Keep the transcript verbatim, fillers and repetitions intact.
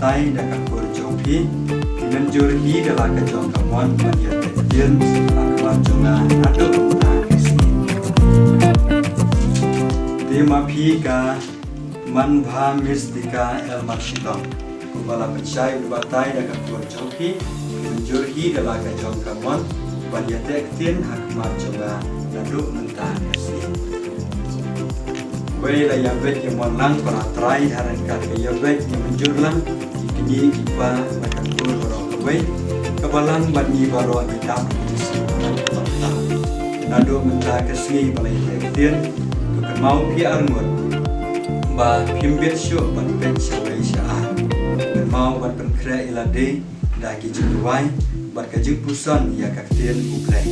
Ai da ka kur jong phi, phi mynjur hi da la ka jong ka mon ban ïateh ktien ha khmat jong nga naduh mynta ka sngi. Te ma phi ka Manbha Mistika Elmar Shillong, kumba la pynshai u batai da ka kur jong phi, phi mynjur hi da la ka jong ka mon ban ïateh ktien ha khmat jong nga naduh mynta ka sngi. Wei la ïabeit ïa mon lang para trai ha ryngkat ka ïabeit ïa mynjur lang ki kñi ki pa bad ka kur baroh kawei, ka balang bad ngi baroh ngi dap ngi sngewbha. Naduh mynta ka sngi ba la ïateh ktien, to kynmaw phi arngut ba phim bit shuh ban peit sha wei sha ar. Kynmaw ban pynkhreh ïa lade da ki jingduwai bad ka jingpuson ïa ka ktien U Blei.